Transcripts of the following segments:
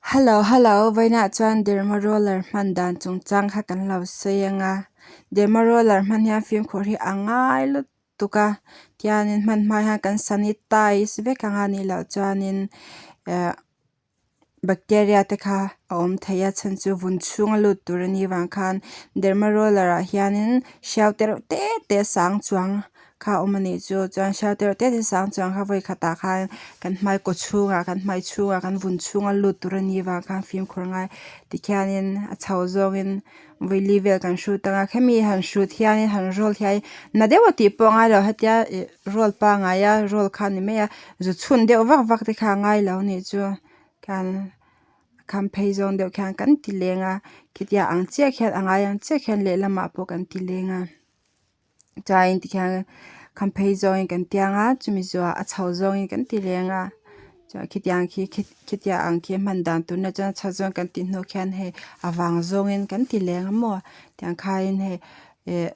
Hello hello vawiinah chuan derma roller hman dan chungchang kha kan lo sawi ang a derma roller hman hian fimkhur hi a ngai lutuk a tianin hman hma hian kan sanitize vek ang a nih loh chuanin ehh bacteria te kha a awm thei a chhan chu vun chhung a lut tur anih vang khan derma roller ah hianin hriau te reuh te te sang chuang kha a awm a nih chu chuan hriau te reuh te te sang chuang kha vawi khatah khan kan hmai kaw chhungah kan hmai chhungah kan vun chhunga lut tur anih vang khan fimkhur a ngai tikhianin a chho zawngin vawi li vel kan hrut ang a khemi han hrut hianin han roll hian na deuh a tih pawh a ngai lo hetia ih roll pangngai a roll kha a ni mai a zu chhun deuh vak vak te kha a ngai lo a nih chu khan a kham phei zawng deuh khian kan ti leng a khitia ang chiah khian a ngai ang chiah khian lehlamah pawh kan ti leng a. Chuanin tikhian kham phei zawngin kan tiang a chumi zuah a chho zawngin kan ti leng a chuan khitiang khi khitia ang khi hman dan tur nia chuan a chho zawng kan tih hnu khian hei a vang zawngin kan ti leng a maw tiang khaiin hei ih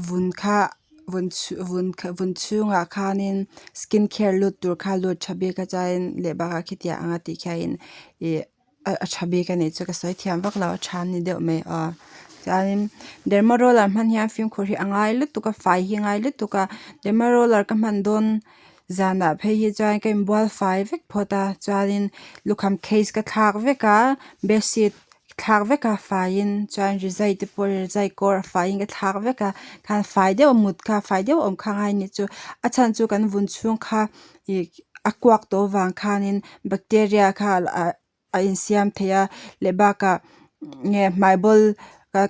vun kha vun vun vun chhungah khanin skin care lut tur kha lut tha bik a chuanin leh bakah khitiang anga tih khianin ih. A tha bik a nih chu ka sawi thiam vak lo a tha ni deuh mai aw chuanin derma roller hman hian fimkhur hi a ngai lutuk a fai hi a ngai lutuk a derma roller ka hman dawn zanah phei hi chuan ka inbual fai vek phawt a chuanin lukham case ka thlak vek a bedsheet thlak vek a faiin chuan rizai te pawh rizai kawr a faiin ka thlak vek a khan fai deuh a mut kha fai deuh a awm kha a ngai a nih chu a chhan chu kan vun chhung kha ih a kuak tawh avang khanin bacteria kha a insiam thei a leh bakah nge hmai bawl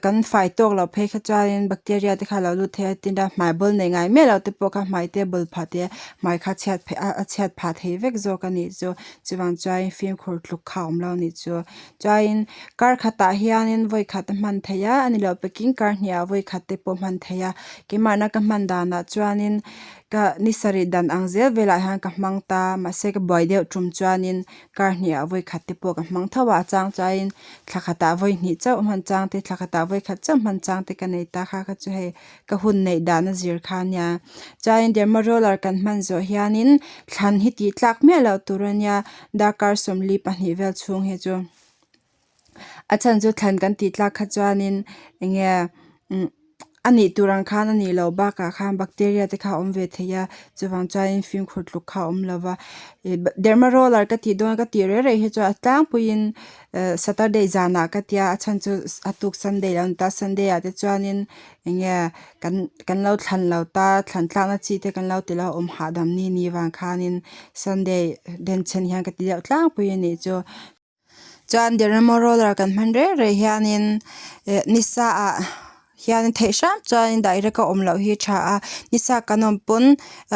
kan fai tawk loh phei kha chuanin bacteria te kha a lo lut thei a tin a hmai bawl nei ngai miah lo te pawh kha hmai te bawl phah te hmai kha chhiat phei a chhiat phah thei vek zawk a nih chu chuvang chuan fimkhur tluk kha a awm lo a nih chu chuanin kar khatah hianin vawi khat a hman theih a a ni loh pakin kar hnih ah vawi khat te pawh hman theih a keimahna ka hman danah chuanin. Ka ni sarih dan ang zel velah hian ka hmang ta mahse ka buai deuh tum chuanin kar hnih ah vawi khat te pawh ka hmang tho a a chang chuanin thla khatah vawi hnih chauh hman chang te thla khatah vawi khat chauh hman chang te ka nei ta kha kha chu hei ka hun neih dan a zir kha ania chuanin derma roller kan hman zawh hianin thlan hi tih tlak miah loh tur ania darkar 42 vel chhung hi chu a chhan chu thlan kan tih tlak kha chuanin eng nge umm a nih tur ang khan a nih loh bakah khan bacteria te kha a awm ve thei a chuvang chuanin fimkhur tluk kha a awm lo va ih derma roller ka tih dawn ka tih reng reng hi chuan a tlangpuiin ehh saturday zanah ka tia a chhan chu a tuk sunday lo ni ta sunday ah te chuanin eng nge kan kan lo thlan lo ta thlan tlakna chi te kan lo ti lo awm hahdam ni ni vang khanin sunday denchhen hian ka ti deuh tlangpui a nih chu. Chuan derma roller kan hman reng reng hianin eh nisa ah hian theih hram chuan direct a awm loh hi a tha a nisa kan awm pawn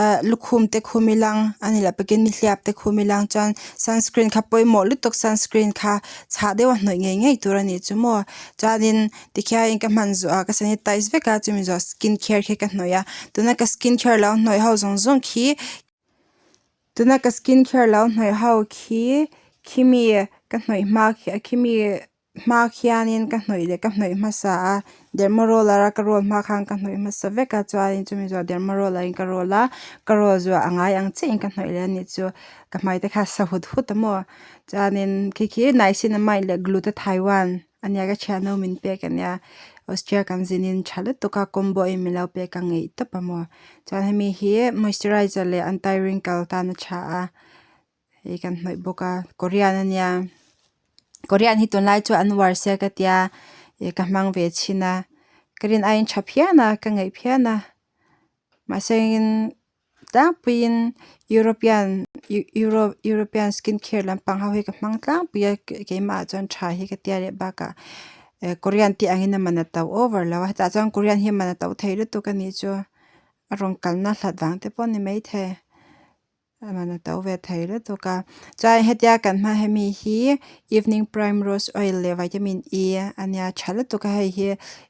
ah lukhum te khum ilang a ni loh pakin nihliap te khum ilang chuan sunscreen kha pawimawh lutuk sunscreen kha chhah deuh a hnawih ngei ngei tur a nih chu maw chuanin tikhianin ka hman zawh ah ka sanitize vek a chumi zawh skin care khi ka hnawih a tuna ka skin care lo hnawih ho zawng zawng khi. Tuna ka skin care lo hnawih ho khi khimi ka hnawih hma khimi hma khianin ka hnawih leh ka hnawih hmasa a derma roller a ka roll hma khan ka hnawih hmasa vek a chuanin chumi zawh derma roller in ka roll a ka roll zawh a ngai ang chiahin ka hnawih leh a nih chu ka hmai te kha a sa hut hut a maw chuanin khi khi niacinamide leh glutathione ania ka thianho min pek ania Austria kan zinin tha lutuk a combo in min lo pek a ngeih tawp a maw chuan hemi hi moisturizer leh anti wrinkle tan a tha a hei kan hnawih bawk a korean ania korean hi tunlai chu an uar sia ka tia ih ka hmang ve chhin a ka rin aiin tha phian a ka ngaih phian a mahse in tlangpuiin European European skin care lampang ho hi ka hmang tlangpui a keimah ah chuan tha hi ka tia leh bakah eh korean te angin a man a to over lo a hetah chuan korean hi man a to thei lutuk a nih chu a rawn kalna hlat vang te pawh a ni maithei. A man a to ve thei lutuk a chuan hetia kan hma hemi hi evening prime rose oil leh vitamin E ania tha lutuk a hei hi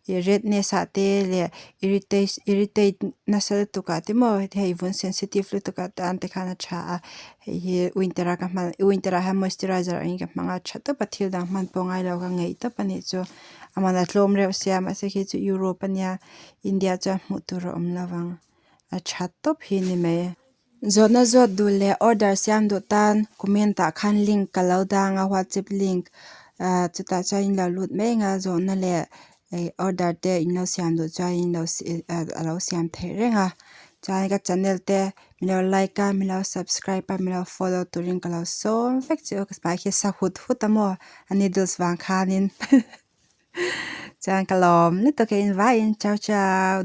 ih redness ah te leh irritate irritate nasa lutuk ah te maw hei vun sensitive lutuk ah tan te khan a tha a hei hi winter a ka hman winter ah hian moisturizer angin ka hmang a tha tawp a thil dang hman pawh ngailo ka ngeih tawp a nih chu a man a tlawm reuh sia mahse khi chu Europe ania India chuan hmuh tur a awm lovang a tha tawp hi ni mai. Zawhna zawt duh leh order siam duh tan comment ah khan link ka lo dang a whatsapp link ah chutah chuan in lo lut mai ang a zawhna leh order te in lo siam duh chuan in lo a lo siam theih reng a chuan ka channel te min lo like a min lo subscribe a min lo follow turin ka lo sawm vek che u ka hmai khi sa hut hut a maw a noodles vang khanin chuan ka lawm lutuk a invaiin ciao ciao.